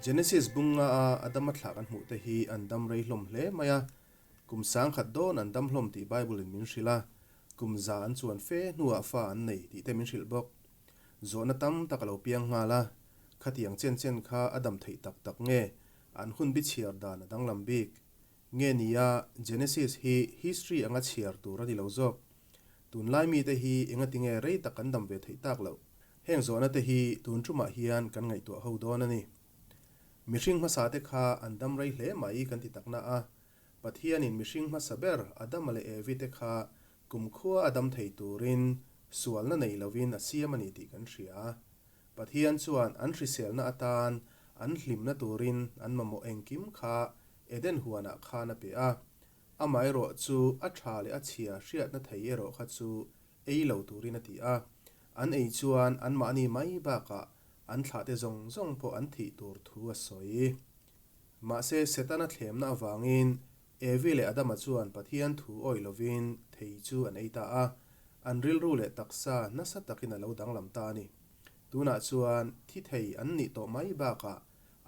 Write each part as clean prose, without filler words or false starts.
Genesis bung nga a Adama thlah kan hmuh te hi an dam rei hlawm hle mai a, kum 1000 dawn an dam hlawm tih Bible in min hrilh a, kum 100 an chuan fe hnuah fa an nei tih te min hrilh bawk. Zawhna tam tak a lo piang nghal a, khatiang chen chen kha a dam theih tak tak nge an hun bi chhiar dan a danglam bik? Nge nia Genesis hi history anga chhiar tur a ni lo zawk. Tunlai mite hi engatinge rei tak kan dam ve theih tak loh? Heng zawhna te hi tun tumah hian kan ngaihtuah ho dawn a ni. Mihring hmasa te kha an dam rei hle mai kan ti takna a, Pathianin mihring hmasa ber Adama leh Evi te kha kumkhua a dam thei turin sualna nei lovin a siam a ni tih kan hria. Pathian chuan an hriselna atan an hlimna turin an mamawh engkim kha Eden huanah khan a pe a. Amaherawh chu a tha leh a chhia hriatna thei erawh kha chu ei lo turin a ti a. An ei chuan anmahni mai bakah an thlahte zawng zawng pawh an thih tur thu a sawi. Mahse Setana thlemna avangin Evi leh Adama chuan Pathian thu awih lovin thei chu an ei ta a, an rilru leh taksa nasa takin a lo danglam ta a ni. Tunah chuan thi thei an nih tawh mai bakah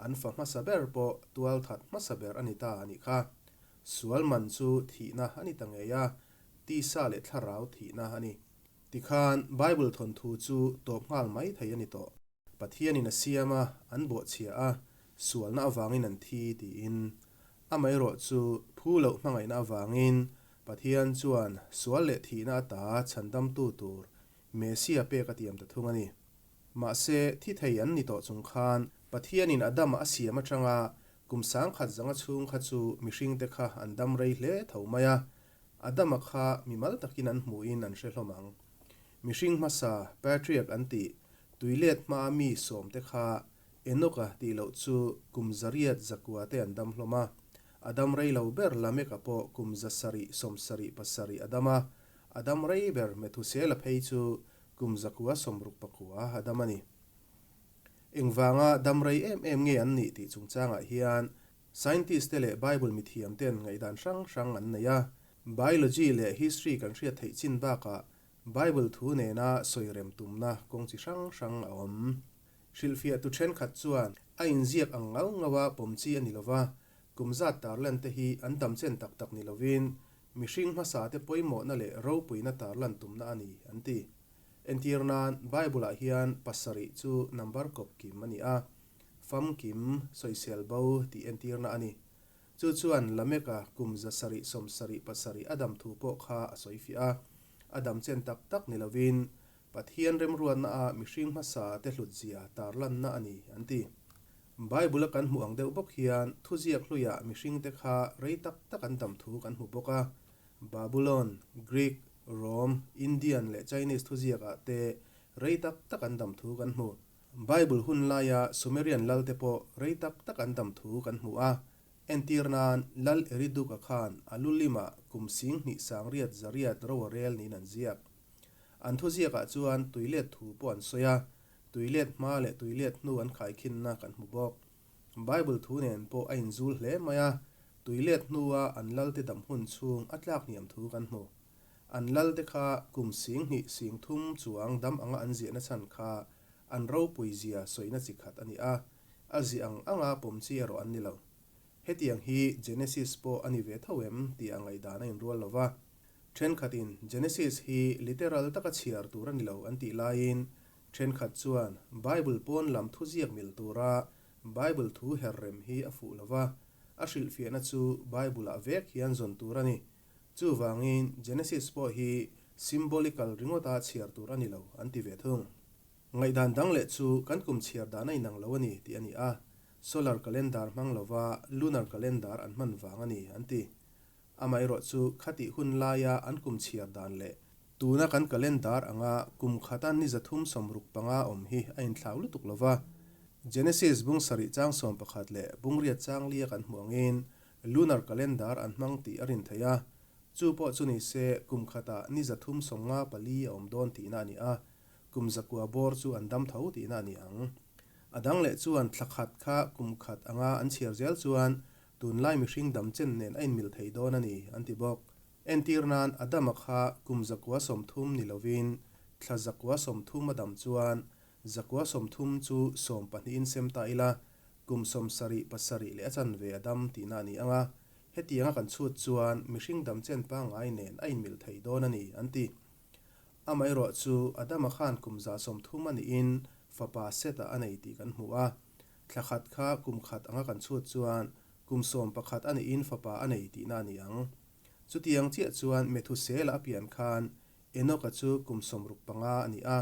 an fa hmasa ber pawh tualthat hmasa ber a ni ta a nih kha. Sual man chu thihna a ni ta ngei a, tisa leh thlarau thihna a ni. Tikhan Bible thawnthu chu tawp nghal mai thei a ni tawh. Pathianin a siam a, an bawhchhia a, sualna avangin an thi tiin. Amaherawh chu phu loh hmangaihna avangin Pathian chuan sual leh thihna ata chhandamtu tur Messia pek a tiam ta thung a ni. Mahse, thi thei an ni tawh chung khan Pathianin Adama a siam atanga kum 1000 zanga chhung kha chu mihringte kha an dam rei hle tho mai a, Adama kha mimal takin an hmuhin an hre hlawm ang. Mihring hmasa Patriarch an tih tuilet hmaa mi sawmte kha Enoch-a tih loh chu kum zariat zakua te an dam hlawm a. A dam rei lo ber Lameka pawh kum 777 a dam a, a dam rei ber Methusela phei chu kum 169 a dam a ni. Engvanga dam rei em em nge an nih tih chungchangah hian Scientist te leh Bible mithiam ten ngaihdan hrang hrang an nei a. Biology leh history kan hriat theih chin bakah Bible thu nena sawi rem tumna kawng chi hrang hrang a awm. Hrilhfiah tu thenkhat chuan a inziak ang ngau ngau a pawm chi a ni lova, kum zat tarlan te hi an dam chen tak tak ni lovin mihring hmasa te pawimawhna leh ropuina tarlan tumna a ni an ti. Entir nan Bible ah hian pasarih chu number kawp kim a ni a, famkim, sawisel bo tih entirna a ni. Chu chuan Lameka kum 777 a dam thu pawh kha a sawi fiah a. A dam chen tak tak ni lovin Pathian remruatna a mihring hmasa te hlutzia tarlanna a ni an ti. Bible a kan hmuh ang deuh bawk hian thuziak hluiah mihringte kha rei tak tak an dam thu kan hmu bawk a. Babulon, Greek, Rome, Indian leh Chinese thuziakah te rei tak tak an dam thu kan hmu. Bible hun laia Sumerian lalte pawh rei tak tak an dam thu kan hmu a. Entir nan Lal Eriduka khan a lu limah kum 2800 ro a rel niin an ziak. An thuziakah chuan tuilet thu pawh an sawi a, tuilet hma leh tuilet hnu an khaikhinna kan hmu bawk. Bible thu nen pawh a inzul hle mai a, tuilet hnua an lalte dam hun chhung a tlak hniam thu kan hmu. An lalte kha kum 2300 chuang dam anga an ziahna chhan kha an ropui zia sawina chi khat a ni a, a ziah ang anga pawm chi erawh an ni lo. Hetiang hi Genesis pawh a ni ve tho em tih a ngaihdan a inrual lo va. Thenkhatin Genesis hi literal taka chhiar tur a ni lo an tih laiin thenkhat chuan Bible pawn lam thuziak mil tura Bible thu her rem hi a fuh lo va, a hrilhfiahna chu Bible-ah vek hian zawn tur a ni. Chuvangin Genesis pawh hi symbolical ringawta chhiar tur a ni lo an ti ve thung. Ngaihdan dang leh chu kan kum chhiar dan a inang lo a ni tih a ni a, solar calendar hmang lova lunar calendar an hman vang a ni an ti. Amaherawh chu khatih hun laia an kum chhiar dan leh tuna kan calendar anga kum khata ni 365 awm hi a inthlau lutuk lova. Genesis bung sarih chang 11 leh bung riat chang lia kan hmuh angin lunar calendar an hmang tih a rin theih a, chu pawh chu ni se kum khatah ni 354 a awm dawn tihna a ni a, kum zakua bawr chu an dam tho tihna a ni ang. A dang leh chuan thla khat kha kum khat anga an chhiar zel chuan tunlai mihring dam chen nen a inmil thei dawn a ni, an ti bawk. Entir nan Adama kha kum 130 ni lovin thla 130 a dam chuan 130 chu 12 in sem ta ila. Kum 77 leh a chanve a dam tihna a ni ang a, hetianga kan chhut chuan mihring dam chen pangngai nen a inmil thei dawn a ni, an ti. Amaherawhchu, Adama khan kum 130 a nihin fapa Seta a nei tih kan hmu a, thla khat kha kum khat anga kan chhut chuan kum 11 a nihin fapa a nei tihna a ni ang. Chutiang chiah chuan Methusela a pian khan Enoka chu kum 65 a ni a,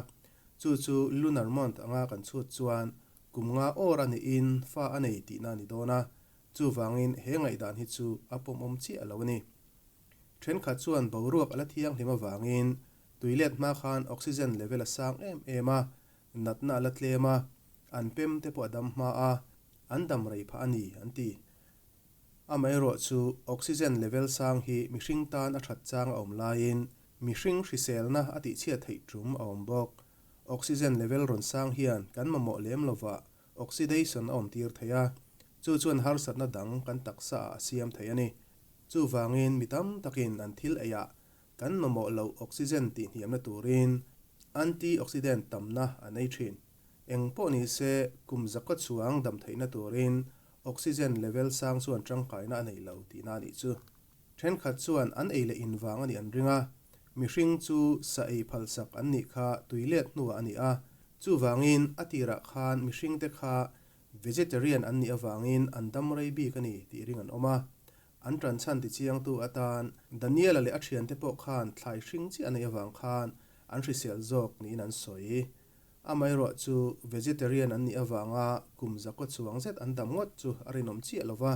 chu chu lunar month anga kan chhut chuan kum nga awr a nihin fa a nei tihna a ni dawn a, chuvangin he ngaihdan hi chu a pawmawm chiah lo a ni. Thenkhat chuan boruak a la thianghlim avangin tuilet hma khan oxygen level a sang em em a, natna a la tlem a, an pem te pawh a dam hma a, an dam rei phah a ni, an ti. Amaherawh chu oxygen level sang hi mihring tan a that chang a awm laiin mihring hriselna a tihchhiat theih tum a awm bawk. Oxygen level rawn sang hian kan mamawh lem lova oxidation a awm tir thei a, chu chuan harsatna dang kan taksa ah a siam thei a ni. Chuvangin mi tam takin an thil eiah kan mamawh loh oxygen tihhniamna turin antioxidant tamna an ei thin. Eng pawh ni se kum zakaw chuang dam theihna turin Oxygen level sang chuan tangkaina a nei lo tihna a nih chu. Thenkhat chuan an ei leh in vang a nih an ring a, mihring chu sa ei phalsak an nih kha tui let hnuah a ni a, chuvangin a tirah khan mihringte kha vegetarian an nih avangin an dam rei bik a ni tih ring an awm a. An tanchhan tichiangtu atan Daniela leh a thiante pawh khan thlai hring chiah a neih avang khan an hrisel zawk niin an sawi. Amaherawh chu vegetarian an nih avanga kum zakaw chuang zet an dam ngawt chu a rinawm chiah lo va,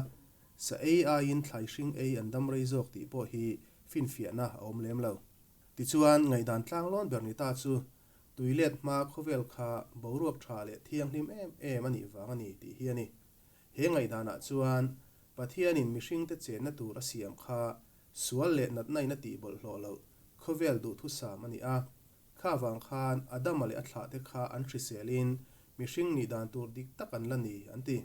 sa ei aiin thlai hring ei an dam rei zawk tih pawh hi finfiahna a awm lem lo. Tichuan, ngaihdan tlanglawn ber ni ta chu tuilet hma khawvel kha boruak tha leh thianghlim em em a nih vang a ni tih hi a ni. He ngaihdanah chuan Pathianin mihringte chenna tur a siam kha sual leh natna in a tih bawlhhlawh loh khawvel duhthusam a ni a, Kha vang khan Adama leh a thlahte kha an hriselin mihring nih dan tur dik tak an la ni, an ti.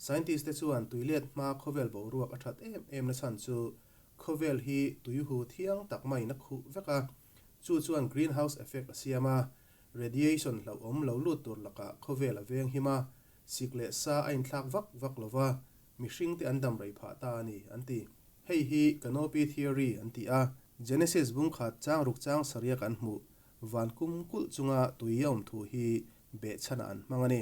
Scientist te chuan tuilet hma khawvel boruak a that em em na chhan chu khawvel hi tuihu thiang tak maiin a khuh vek a, chu chuan greenhouse effect a siam a, radiation hlauhawm lo lut tur lakah khawvel a veng him a, sik leh sa a inthlak vak vak lo va, mihring te an dam rei phah ta a ni, an ti. Hei hi Canopy Theory an ti a, Genesis bung khat chang ruk chang saria kan hmuh van kum kulh chunga tui a awm thu hi behchhanah an hmang a ni.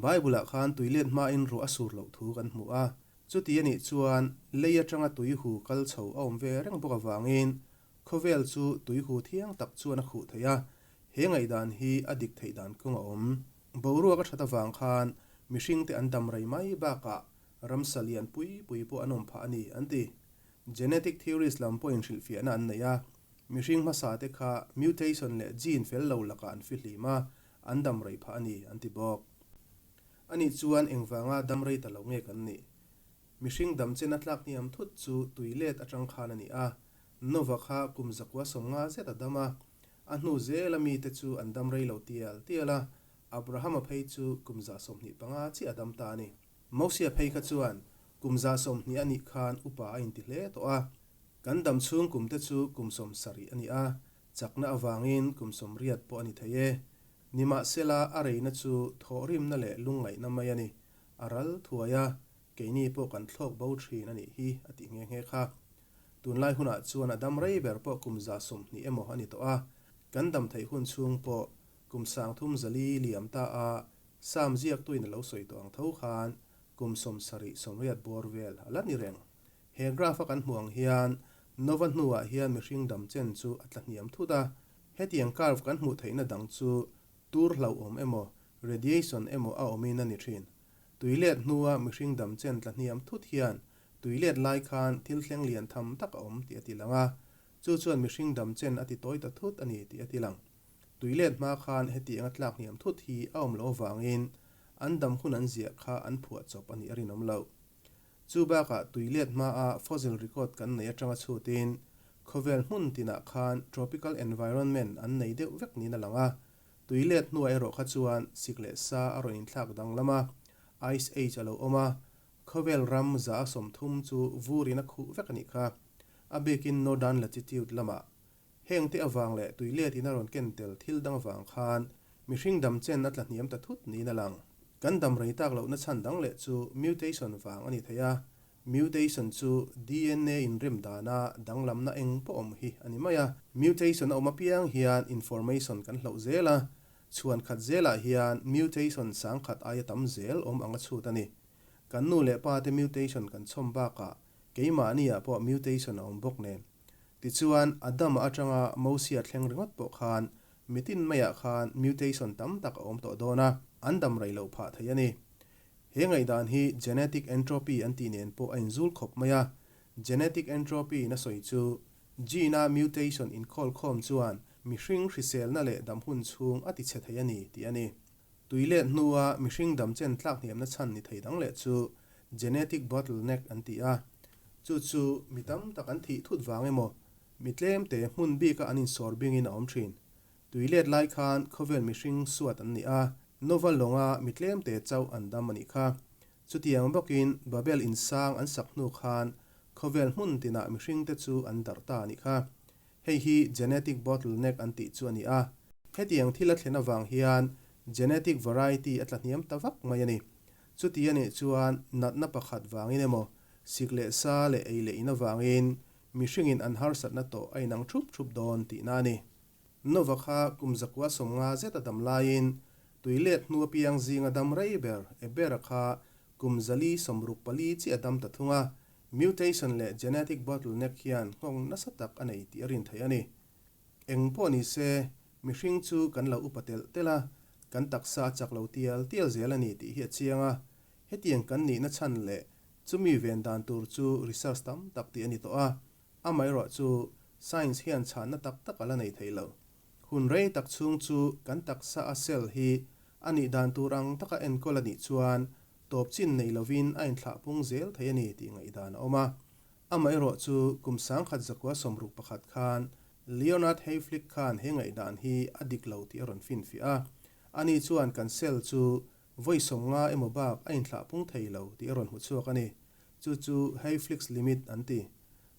Bible-ah khan tui let hmain ruah a sur loh thu kan hmu a, chuti a nih chuan lei atanga tui hu kal chho a awm ve reng bawk avangin khawvel chu tui hu thiang tak chuan a khuh thei a, he ngaihdan hi a dik theih dan kawng a awm. Boruak a that avang khan mihringte an dam rei mai bakah ramsa lian pui pui pawh an awm phah a ni, an ti. Genetic theories lam pawhin hrilhfiahna an nei a, mihring hmasa te kha mutation leh gene fel lo lakah an fihlim a, an dam rei phah a ni, an ti bawk. Anih chuan engvanga dam rei ta lo nge kan nih? Mihring dam chen a tlak hniam thut chu tui let atang khan a ni a, Nova kha kum 150 zet a dam a, a hnu zela mite chu an dam rei lo tial tial a, Abrahama phei chu kum 125 chiah a dam ta a ni. Mosia phei kha chuan kum 120 a nih khan upa a inti hle tawh a. Kan dam chhung kum te chu kum 70 a ni a, chakna avangin kum 80 pawh a ni thei e. Nimahsela a reina chu thawhrimna leh lungngaihna mai a ni. A ral thuai a, keini pawh kan thlawk bo thin a nih hi a tih nghe nghe kha. Tunlai hunah chuan a dam rei ber pawh kum 120 emaw a ni tawh a, kan dam theih hun chhung pawh kum 34 liam ta a, Sam ziaktuin a lo sawi tawh ang tho khan kum 70 80 bawr vel a la ni reng. He graph a kan hmuh ang hian Nova hnuah hian mihring dam chen chu a tla hniam thut a. Hetiang curve kan hmuh theihna dang chu tur hlauhawm emaw radiation emaw a awmin a ni thin. Tui let hnua mihring dam chen tla hniam thut hian tui let lai khan thil thleng lian tham tak a awm tih a ti lang a, chu chuan mihring dam chen a ti tawi ta thut a ni tih a ti lang. Tui let hma khan hetiang a tlak hniam thut hi a awm loh avangin an dam hun an ziah kha an phuah chawp a nih a rinawm loh. Chu bakah tui let hmaa fossil record kan nei atanga chhutin khawvel hmun tinah khan tropical environment an nei deuh vek niin a lang a. Tui let hnuah erawh kha chuan sik leh sa a rawn inthlak danglam a, ice age a lo awm a, khawvel ram 30% chu vurin a khuh vek a nih kha. A bikin northern latitude lamah Heng te avang leh tui let in a rawn ken tel thil dang avang khan mihring dam chen a tla hniam ta thut niin a lang. Kan dam rei tak lohna chhan dang leh chu mutation vang a ni thei a, mutation chu DNA inrem dana danglamna eng pawh awm hi a ni mai a. Mutation a awm apiang hian information kan hloh zel a, chhuan khat zelah hian mutation sangkhat aia tam zel awm ang a chhut a ni. Kan nu leh pa te mutation kan chhawm bakah keimahniah pawh mutation a awm bawk nen. Tichuan, Adama atanga Mosia thleng ringawt pawh khan mitin maiah khan mutation tam tak a awm tawh dawn a, an dam rei loh phah thei a ni. He ngaihdan hi genetic entropy an tih nen pawh a inzul khawp mai a. Genetic entropy in a sawi chu gene-a mutation inkhawlkhawm chuan mihring hriselna leh dam hun chhung a tichhe thei a ni tih a ni. Tui let hnua mihring dam chen tlak hniamna chhan ni thei dang leh chu genetic bottleneck an ti a. Chu chu mi tam tak an thih thut vang emaw, mi tlemte hmun bika an insawr bingin a awm thin. Tui let lai khan khawvel mihring suat an ni a, Nova lawnga mi tlemte chauh an dam a nih kha. Chutiang bawkin Babel insang an sak hnu khan khawvel hmun tinah mihringte chu an darh ta a nih kha. Hei hi genetic bottleneck an tih chu a ni a. Hetiang thil a thlen avang hian genetic variety a tlahniam ta vak mai a ni. Chuti a nih chuan natna pakhat vangin emaw, sik leh sa leh ei leh in avangin mihringin an harsatna tawh a inang thup thup dawn tihna a ni. Nova kha kum zakua 50 zet a dam laiin tui let hnu apiang zinga dam rei ber Ebera kha kum 464 chiah a dam ta thung a, Mutation leh genetic bottleneck hian nghawng nasa tak a nei tih a rin theih a ni. Eng pawh ni se, mihring chu kan lo upa telh telh a, kan taksa a chak lo tial tial zel a ni tih hi a chiang a. Hetiang kan nihna chhan leh chumi ven dan tur chu research tam tak tih a ni tawh a, amaherawh chu science hian chhanna tak tak a la nei thei lo. Hun rei tak chhung chu kan taksa a cell hi a nih dan tur ang taka enkawl a nih chuan tawp chin nei lovin a inthlah pung zel thei a ni tih ngaihdan a awm a. Amaherawh chu kum 1961 khan Leonard Hayflick khan he ngaihdan hi a dik lo tih a rawn finfiah a. Ani chuan kan cell chu vawi 50 emaw bak a inthlah pung thei lo tih a rawn hmu chhuak a ni. Chu chu Hayflick's limit an ti.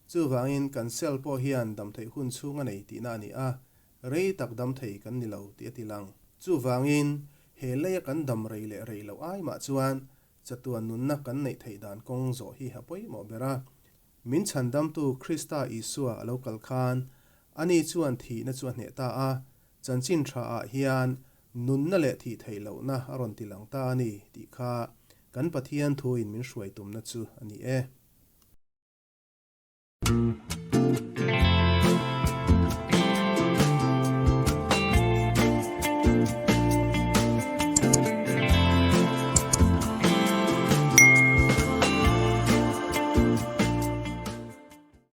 Chuvangin kan cell pawh hian dam theih hun chhung a nei tihna a ni a, rei tak dam thei kan ni lo tih a ti lang. Chuvangin he leia kan dam rei leh rei loh ai mah chuan chatuan nunna kan neih theih dan kawng zawh hi a pawimawh ber a. Min chhandamtu Krista Isua a lo kal khan ani chuan thihna chu a hneh ta a, chanchin tha ah hian nunna leh thih theih lohna a rawn ti lang ta a ni tih kha kan Pathian thuin min hruai tumna chu a ni e.